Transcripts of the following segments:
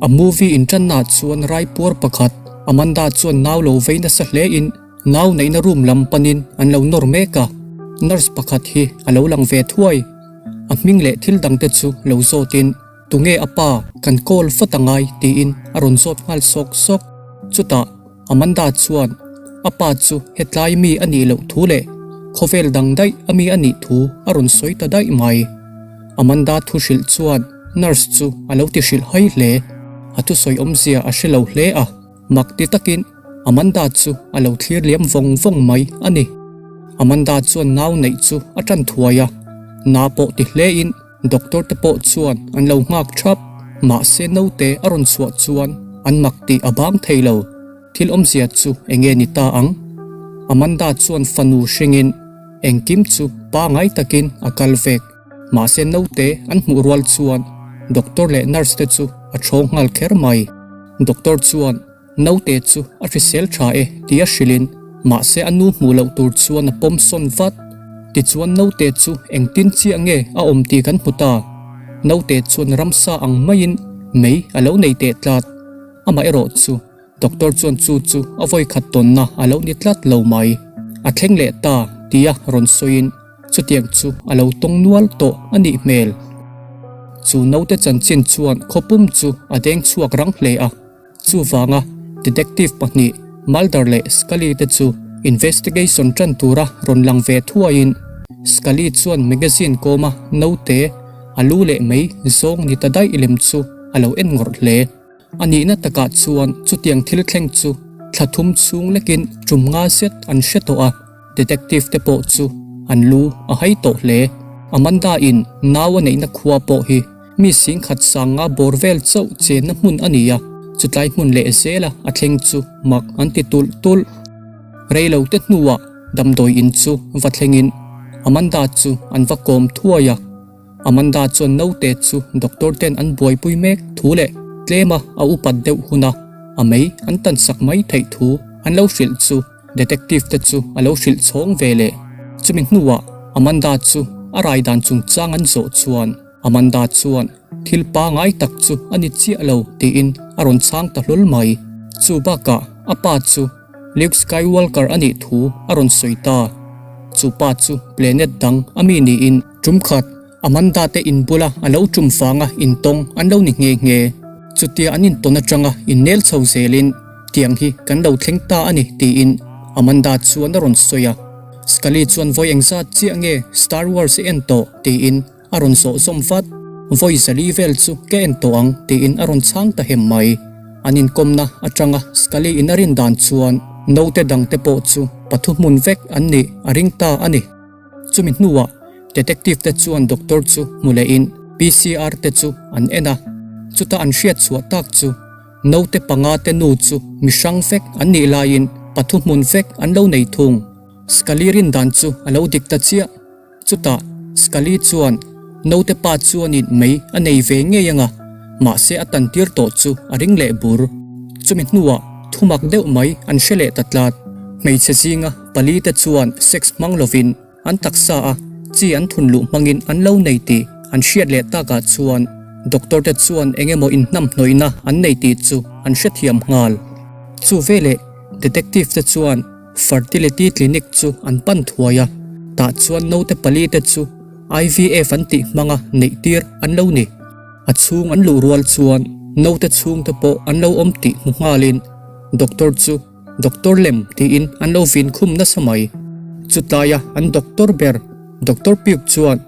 A movie inṭannaah chuan raipuar pakhat Amanda chuan nau lo vei nasa hlein nau neihna room lam panin an lo nawr mek a, nurse pakhat hi a lo lang ve thuai. A hming leh thil dangte chu lo zawtin tunge a pa kan call fat a ngai tiin a rawn zawt nghal sawk sawk. Chutah Amanda chuan a pa chu hetlai mi a nih loh thu leh khawvel dang daih a mi a nih thu a rawn sawi ta daih mai. Amanda thu hrilh chuan nurse chu a lo ti hrilh hai hle. A thusawi awmzia a hre lo hle a, mak ti takin Amanda chu a lo thlir liam vawng vawng mai a ni. Amanda chuan nau neih chu a tan thuai a, na pawh ti hlein Doctor te pawh chuan an lo nghak thap, mahse naute a rawn chhuah chuan an mak tih a bang thei lo. Thil awmzia chu enge ni ta ang? Amanda chuan fanu hringin engkim chu pangai takin a kal vek, mahse naute an hmuh rual chuan doctor leh nurse te chu a thawng nghal kher mai. Doctor chuan Naute chu a hrisel tha e ti a hrilhin mahse a nu hmuh loh tur chuan a pawm sawn vat. Tichuan naute chu engtin chiah nge a awm tih kan hmu ta. Naute chuan ramsa ang maiin mei a lo nei teh tlat. Amaherawh chu doctor chuan chu chu a vawikhat tawnna a lo ni tlat lo mai. A thleng leh ta tia rawn sawiin Chutiang chu a lo tawng nual tawh a nih hmel. Chu naute chanchin chuan khawpum chu a deng chhuak rang hle a. Chuvanga Detective pahnih Mulder leh Scully te chu investigation tan tura rawn lang ve thuaiin Scully chuan magazine kawma naute a lu leh mei zawng ni ta daih lem chu a lo en ngawrh hle. A nihna takah chuan chutiang thil thleng chu thla thum chhung lekin tum nga zet an hre tawh a. Detective te pawh chu an lu a hai tawh hle. Amanda in nau a neihna khua pawh hi mi singkhat sanga bawr vel chauh chenna hmun a ni a, chutlai hmun leh zela a thleng chu mak an ti tulh tulh. Reilo te hnuah damdawi in chu va thlengin Amanda chu an va kawm thuai a. Amanda chuan naute chu doctor ten an buaipui mek thu leh tlema a upat deuh huna a mei an tansak mai theih thu an lo hrilh chu Detective te chu a lo hrilh chhawng ve leh. Chumi hnuah Amanda chu a rai dan chungchang an zawh chuan Amanda chuan thil pangai tak chu a ni chiah lo tiin a rawn chhang ta hlawl mai. Chu bakah a pa chu Luke Skywalker a nih thu a rawn sawi ta. Chu pa chu planet dang a mi niin tum khat Amanda te in bula a lo tum vanga intawng an lo ni nghe nghe. Chutia an intawn atanga innel chho zelin tiang hi kan lo thleng ta a ni tiin Amanda chuan a rawn sawi a. Scully chuan vawi engzat chiah nge Star Wars i en tawh tiin a rawn zawh zawm vat. Vawi zali vel chu ka en tawh ang tiin a rawn chhang ta hem mai. An inkawmna atanga Scully in a rin dan chuan naute dangte pawh chu pathu hmun vek an nih a ring ta a ni. Chumi hnuah Detective te chuan doctor chu hmu lehin PCR te chu an en a, chuta an hriat chhuah tak chu naute panga te nu chu mi hrang vek an nih laiin pathu hmun vek an lo nei thung. Scully rin dan chu a lo dik ta chiah. Chutah Scully chuan naute pa chuanin mei a nei ve ngei anga, mahse a tan tir tawh chu a ring leh bur. Chumi hnuah thumak deuh mai an hre leh ta tlat. Hmeichhe zinga pali te chuan sex hmang lovin an taksa a chi an thun luh hmangin an lo nei tih an hriat leh takah chuan doctor te chuan eng emaw inhnamhnawihna an nei tih chu an hrethiam nghal. Chu veleh detective te chuan fertility clinic chu an pan thuai a, tah chuan naute pali te chu IVF an tih hmanga neih tir an lo ni. A chhung an luh rual chuan naute chhungte pawh an lo awm tih hmu nghalin doctor chu Doctor lem tiin an lo vin khum nasa mai. Chutlaia an doctor ber Doctor Puk chuan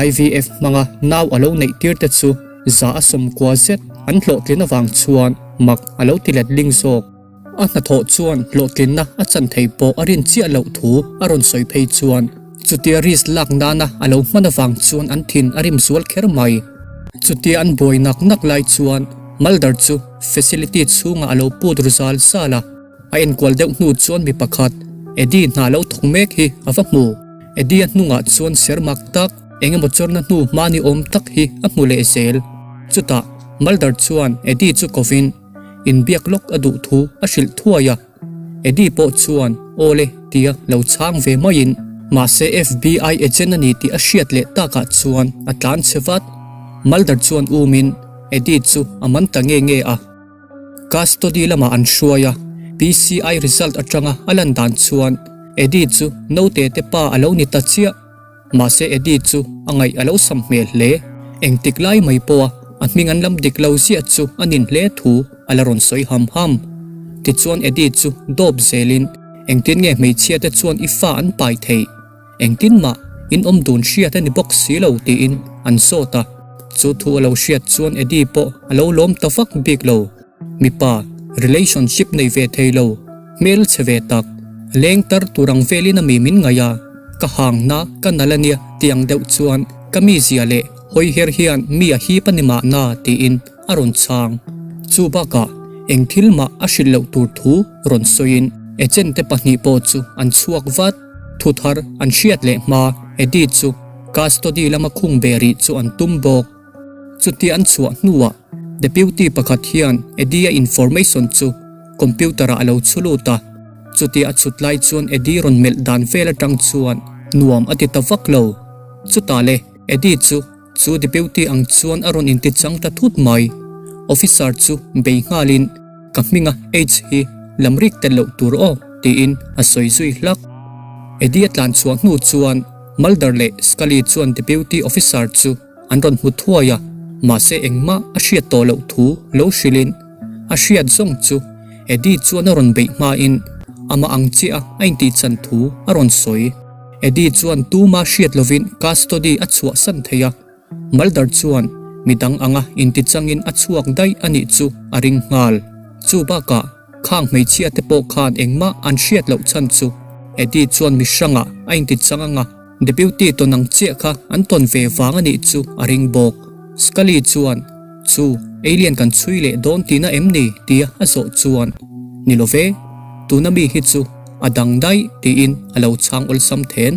IVF hmanga nau a lo neih tir te chu za a sawmkua zet an hlawhtlin avang chuan mak a lo ti let ling zawk. A hnathawh chuan hlawhtlinna a chan thei pawh a rin chiah loh thu a rawn sawi phei chuan chutia risk lak nana a lo hman avang chuan an thin a rim zual kher mai. Chutia an buai nak nak lai chuan Mulder chu Facility chhungah a lo put ru zal zal a, a enkual deuh hnu chuan mi pakhat, Eddie hna lo thawk mek hi a va hmu. Eddie a hnungah chuan ser mak tak, eng emaw chawrna hnu hma ni awm tak hi a hmu leh zel. Chutah, Mulder chuan Eddie chu kovin inbiak lawk a duh thu a hrilh thuai a. Eddie pawh chuan aw le tia lo chhang ve maiin mahse FBI agent a ni tih a hriat leh takah chuan a tlan chhe vat. Mulder chuan umin. Eddie chu a man ta nge nge a. Custody lamah an hruai a, PCI result atanga a lan dan chuan Eddie chu naute te pa a lo ni ta chiah. Mahse Eddie chu a ngaih a lo sam hmel hle. Engtik lai mai pawha a hming an lam dik lo ziah chu a nin hle thu a la rawn sawi ham ham. Tichuan Eddie chu dawp zelin engtin nge hmeichhia te chuan i fa an pai theih? Engtin mah in awm dun hriat a ni bawk si lo tiin an zawt a. Chu thu a lo hriat chuan Eddie pawh a lo lawm ta vak bik lo. Mipa relationship nei ve thei lo, hmel chhe ve tak, leng tar tur ang velin a mi min ngaih a, ka hangna ka nal a nia tih ang deuh chuan ka mizia leh hawi her hian mi a hip a ni mahna tiin a rawn chhang. Chu bakah eng thil mah a hrilh loh tur thu rawn sawiin agent te pahnih pawh chu an chhuak vat. Thu thar an hriat leh hma Eddie chu custody lama khung ve rih chu an tum bawk. Chutia an chhuah hnuah Deputy pakhat hian Eddie-a information chu computer-ah a lo chhu lut a. Chutia a chhut lai chuan Eddie rawn melh dan vel atang chuan nuam a ti ta vak lo. Chutah le Eddie chu chu Deputy ang chuan a rawn inti chang ta thut mai. Officer chu bei nghalin Ka hminga H hi lam rik tel loh tur aw tiin a sawi zui hlak. Eddie a tlan chhuah hnu chuan Mulder leh Scully chuan Deputy Officer chu an rawn hmu thuai a, mahse engmah a hriat tawh loh thu lo hrilhin a hriat zawng chu Eddie chuan a rawn beih hmain amah ang chiah a a intihchan thu a rawn sawi. Eddie chuan tuma hriat lovin custody a chhuahsan thei a, Mulder chuan midang anga intichangin a chhuak daih a nih chu a ring nghal. Chu bakah khang hmeichhia te pawh khan engmah an hriat loh chhan chu Eddie chuan mi hrangah a intichang anga Deputy tawn ang chiah kha an tawn ve vang a nih chu a ring bawk. Scully chuan, Chu, alien kan chhui leh dawn tihna em ni? tia a zawh chuan, Ni lo ve, tuna mi hi chu a dang daih tiin a lo chhang awlsam then.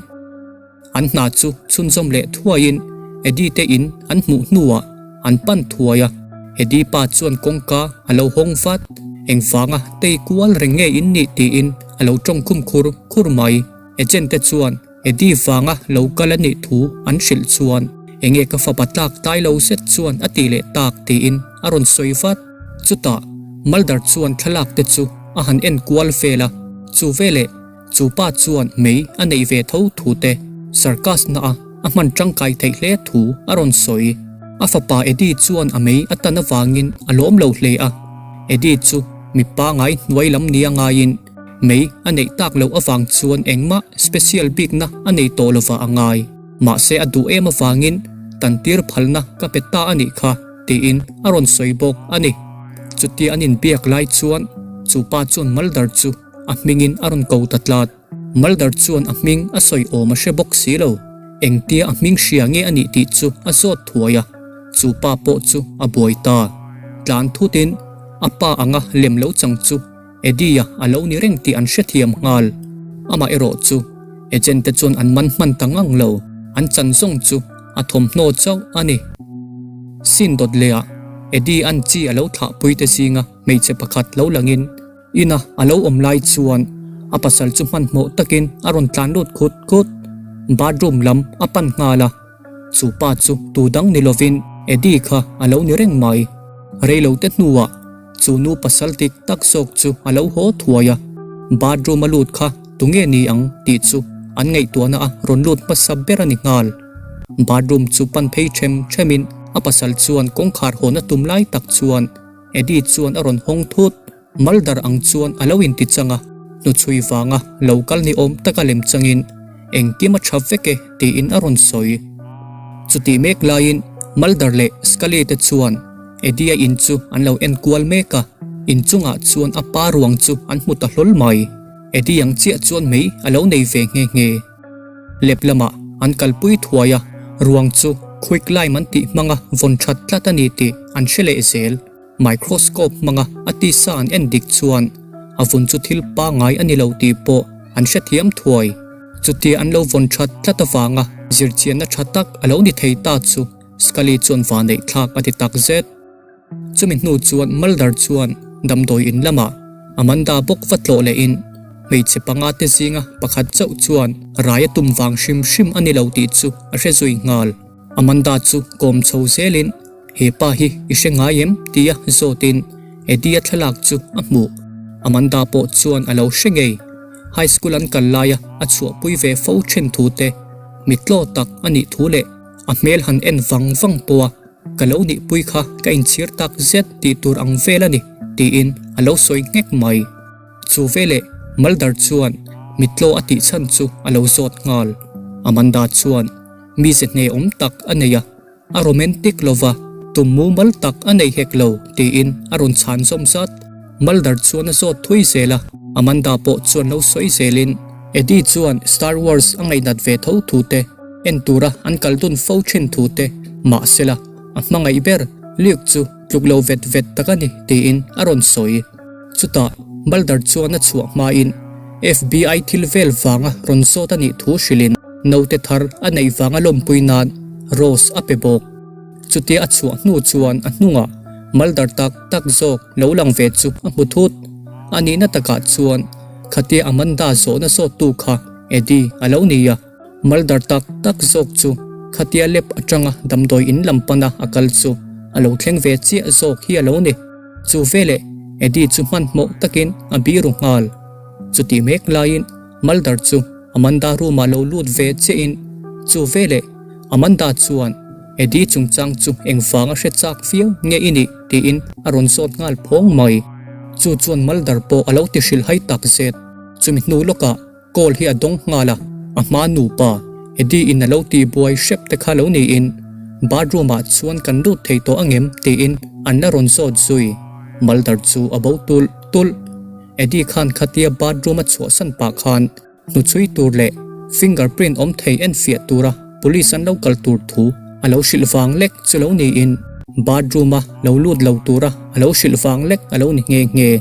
An hna chu chhunzawm leh thuaiin Eddie te in an hmuh hnuah an pan thuai a, Eddie pa chuan kawngka a lo hawng vat. Engvanga tei kual reng nge in nih tiin a lo tawngkhum khur khur mai. Agent te chuan Eddie vanga lo kal a nih thu an hrilh chuan enge ka fapa tlak tai lo zet chuan a ti leh tak tiin a rawn sawi vat. Chutah Mulder chuan thlalak te chu a han en kual vel a, chu veleh chu pa chuan mei a neih ve tho thu te circus na a a hman tangkai theih hle thu a rawn sawi. A fapa Eddie chuan a mei a tan avangin a lawm lo hle a, Eddie chu mi pangai hnuai lam nia ngaiin Mei a neih tak loh avang chuan engmah special bikna a nei tawh lova a ngai. Mahse a duh em avangin tantir phalna ka pe ta a nih kha tiin a rawn sawi bawk a ni. Chutia an inbiak lai chuan chu pa chuan Mulder chu a hmingin a rawn ko ta tlat. Mulder chuan a hming a sawi awm a hre bawk si lo. Engtia a hming hria nge a nih tih chu a zawt thuai a, chu pa pawh chu a buai ta. Tlan thutin a pa anga lem lo chang chu Eddie-a a lo ni reng tih an hrethiam nghal. Amah erawh chu agent te chuan an man hman ta ngang lo, an chan zawng chu a thawmhnaw chauh a ni. Sin dawt lehah Eddie-a'n chi a lo thlahpui te zinga hmeichhe pakhat lo langin ina a lo awm lai chuan a pasal chu hmanhmawh takin a rawn tlan lut khut khut. Bathroom lam a pan nghal a. Chu pa chu tu dang ni lovin Eddie kha a lo ni reng mai. Reilote hnuah chu nu pasal dik tak zawk chu a lo haw thuai a, bathroom a lut kha tunge ni ang tih chu an ngaihtuahna a rawn lut hmasa ber a ni nghal. Bathroom chu pan phei them themin a pasal chuan kawngkhar hawn a tum lai tak chuan Eddie chuan a rawn hawng thut. Mulder ang chuan a lo inti chang a, hnuchhui vanga lo kal ni awm taka lem changin engkim a tha vek e tiin a rawn sawi. Chutih mek laiin Mulder leh Scully te chuan Eddie-a in chu an lo en kual mek a, in chungah chuan a pa ruang chu an hmu ta hlawl mai. Eddie ang chiah chuan mei a lo nei ve nghe nghe. Lep lamah an kalpui thuai a, ruang chu quick lime an tih hmanga vawn that tlat a ni tih an hre leh zel. Microscope hmanga a tisa an en dik chuan a vun chu thil pangngai a ni lo tih pawh an hrethiam thuai. Chutia an lo vawn that tlat avanga zirchianna tha tak a lo ni thei ta chu Scully chuan vaneih thlak a ti tak zet. Chumi hnu chuan Mulder chuan damdawi in lamah Amanda bawk va tlawh lehin hmeichhe panga te zinga pakhat chauh chuan rai a tum vang hrim hrim a ni lo tih chu a hre zui nghal. Amanda chu kawm chho zelin. He pa hi i hre ngai em? tia zawtin Eddie-a thlalak chu a hmuh. Amanda pawh chuan a lo hre ngei. High school an kal laia a chhuahpui ve fo then thu te, mitlaw tak a nih thu leh a hmel han en vang vang pawha ka lo nihpui kha ka inchhir tak zet tih tur ang vel a ni tiin a lo sawi nghek mai. Chu veleh Mulder chuan mitlaw a tih chhan chu a lo zawt nghal. Amanda chuan mize hne awm tak a nei a, a romantic lova tum mumal tak a nei hek lo tiin a rawn chhan zawm zat. Mulder chuan a zawt thui zel a, Amanda pawh chuan lo sawi zelin Eddie chuan Star Wars a ngaihnat ve tho thu te, en tura an kal dun fo thin thu te, mahsela a hmangaih ber Luke chu tluk lo vet vet tak a ni tiin a rawn sawi. Chutah Mulder chuan a chhuah hmain FBI thil vel vanga rawn zawt a nih thu hrilhin naute thar a neih vanga lawmpui nan Rose a pe bawk. Chutia a chhuah hnu chuan a hnungah Mulder tak tak zawk lo lang ve chu a hmu thut. A nihna takah chuan khatia Amanda zawhna zawttu kha Eddie a lo ni a. Mulder tak tak zawk chu khatia lep atanga damdawi in lam pana a kal chu a lo thleng ve chiah zawk hi a lo ni. Chu veleh Eddie chu hmanhmawh takin a biru nghal. Chutih mek laiin Mulder chu Amanda room ah lo lut ve chiahin chu veleh Amanda chuan Eddie chungchang chu engvang a hre chak viau nge i nih tiin a rawn zawt nghal phawng mai. Chu chuan Mulder pawh a lo ti hrilhhai takzet. Chumi hnu lawkah Call hi a dawng nghal a, a hma nupa Eddie in a lo tih buai hrep te kha lo niin bathroom ah chuan kan lut thei tawh angem tiin an la rawn zawt zui. Mulder chu a bo tulh tulh. Eddie khan khatia bathroom a chhuahsan pah khan hnuchhui tur leh finger print awm thei enfiah tura police an lo kal tur thu a lo hrilh vang lek chu lo niin bathroom a lo lut lo tura a lo hrilh vang lek a lo ni nghe nghe.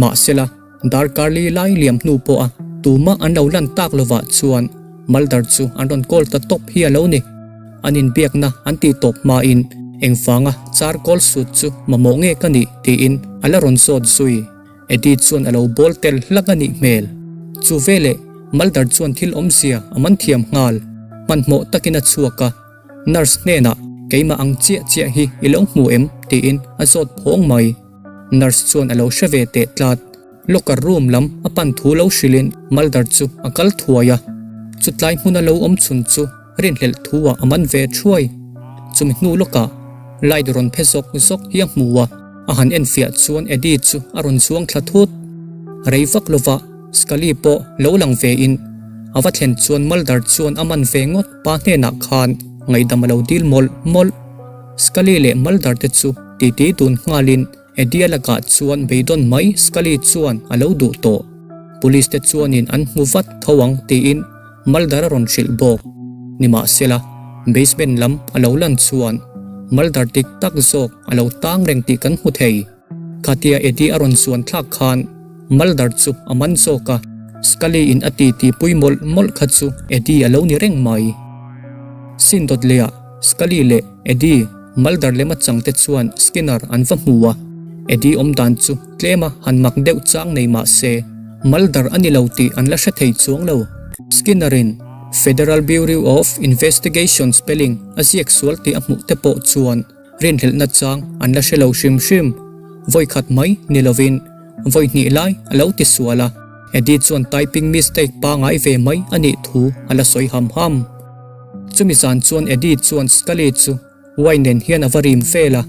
Mahsela, darkar li lai liam hnu pawha tumah an lo lan tak lovah chuan Mulder chu an rawn call ta tawp hi a lo ni. An inbiakna an tih tawp hmain engvanga car call sut chu mamawh nge ka nih tiin a la rawn zawt zui. Eddie chuan a lo bawl tel hlak a nih hmel. Chu veleh Mulder chuan thil awmzia a man thiam nghal. Hmanhmawh takin a chhuak a, nurse hnenah keimah ang chiah chiah hi i lo hmu em tiin a zawt phawng mai. Nurse chuan a lo hre ve teh tlat. Locker room lam a pan thu lo hrilhin Mulder chu a kal thuai a. Chutlai hmuna lo awm chhun chu rinhlelh thu ah a man ve thuai. Chumi hnu lawkah light rawn phe zawk zawk hi a hmu a, a han enfiah chuan Eddie chu a rawn zuang thla thut. Rei vak lovah Scully pawh lo lang ve in a va thlen chuan Mulder chuan a man ve ngawt pa hnenah khan ngaihdam a lo dil mawlh mawlh. Scully leh Mulder te chu titi dun nghalin Eddie-a lakah chuan beidawn mai Scully chuan a lo duh tawh. Police te chuanin an hmu vat tho ang tiin Mulder a rawn hrilh bawk. Nimahsela, basement lam a lo lan chuan Mulder dik tak zawk a lo tang reng tih kan hmu thei. Khatia Eddie a rawn zuan thlak khan Mulder chu a man zawk a, Scully in a titi pui mawlh mawlh kha chu Eddie a lo ni reng mai. Sin dawt lehah Scully leh Eddie, Mulder lema chang te chuan Skinner an va hmu a, Eddie awm dan chu tlem a han mak deuh chang nei mah se, Mulder a ni lo tih an la hre thei chuang lo. Skinner in Federal Bureau of Investigation spelling a ziak sual tih a hmuh te pawh chuan rinhlelhna chang an la hre lo hrim hrim. Vawi khat mai ni lovin vawi hnih lai a lo ti sual a, Eddie chuan typing mistake pangai ve mai a nih thu a la sawi ham ham. Chumi zan chuan Eddie chuan Scully chu wine nen hian a va rim vel a,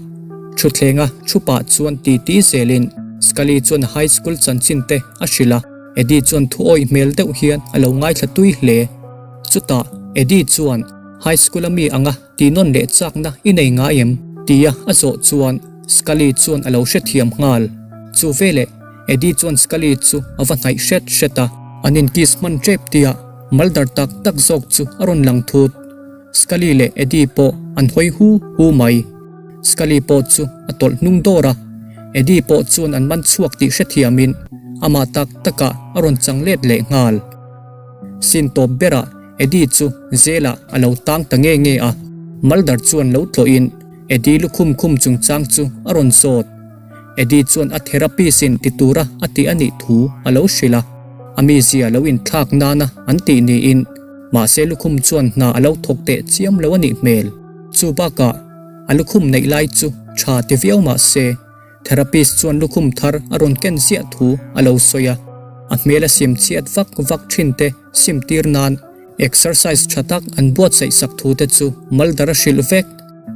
thuthlenga thu pah chuan titi zelin Scully chuan a high school chanchin te a hrilh a, Eddie chuan thu awih hmel deuh hian a lo ngaithla tui hle. Chutah Eddie chuan high school a mi anga tih nawn leh chakna i nei ngai em? tia a zawh chuan Scully chuan a lo hrethiam nghal. Chu veleh Eddie chuan Scully chu a va hnaih hret hret a, an in kiss hman tep tia Mulder tak tak zawk chu a rawn lang thut. Scully leh Eddie pawh an hawi hu hu mai. Scully pawh chu a tawlh hnung dawr a, Eddie pawh chuan an man chhuak tih hrethiamin amah tak takah a rawn chang let leh nghal. Sin tawp berah Eddie chu zelah a lo tang ta nge nge a, Mulder chuan lo tlawhin Eddie lukhum khum chungchang chu a rawn zawt. Eddie chuan a therapist in ti tura a tih a nih thu a lo hrilh a, a mizia lo inthlak nana an tih niin mahse lukhum chuan hna a lo thawk teh chiam lo a nih hmel. Chu bakah. A lukhum neih lai chu tha ti viau mah se, therapist chuan lukhum thar a rawn ken ziah thu a lo sawi a. A hmel a sim chhiat vak vak thin te sim tir nan exercise tha tak an buatsaih sak thu te chu Mulder a hrilh vek.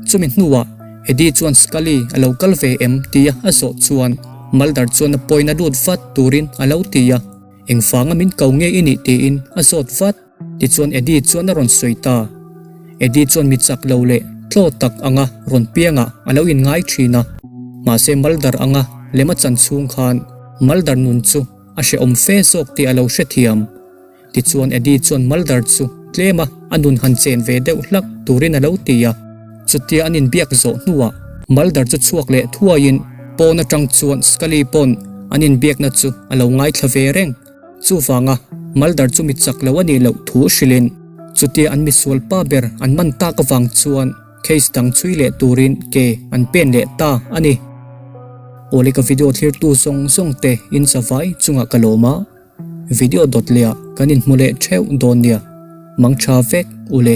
Chumi hnuah Eddie chuan Scully a lo kal ve em tia a zawh chuan Mulder chuan a pawina lut vat turin a lo ti a. Engvanga min ko nge i nih tiin a zawt vat. Tichuan Eddie chuan a rawn sawi ta. Eddie chuan mi chak lo leh tlaw tak anga rawn piangah a lo inngai thin a. Mahse Mulder anga lem a chan chhung khan Mulder nun chu a hrehawm fe zawk tih a lo hrethiam. Tichuan Eddie chuan Mulder chu tlema a nun han chen ve deuh hlak turin a lo ti a. Chutia an inbiak zawh hnuah Mulder chu chhuak leh thuaiin pawn atang chuan Scully pawn an inbiakna chu a lo ngaithla ve reng. Chuvanga Mulder chu mi chak lo a nih loh thu hrilhin chutia an misual pa ber an man tak avang chuan case dang chhui leh turin ke an pen leh ta a ni. Awle ka video thlirtu zawng zawng te in zavai chungah ka lawm a, video dawt leh ah kan inhmu leh theuh dawn nia. Mang tha vek ule.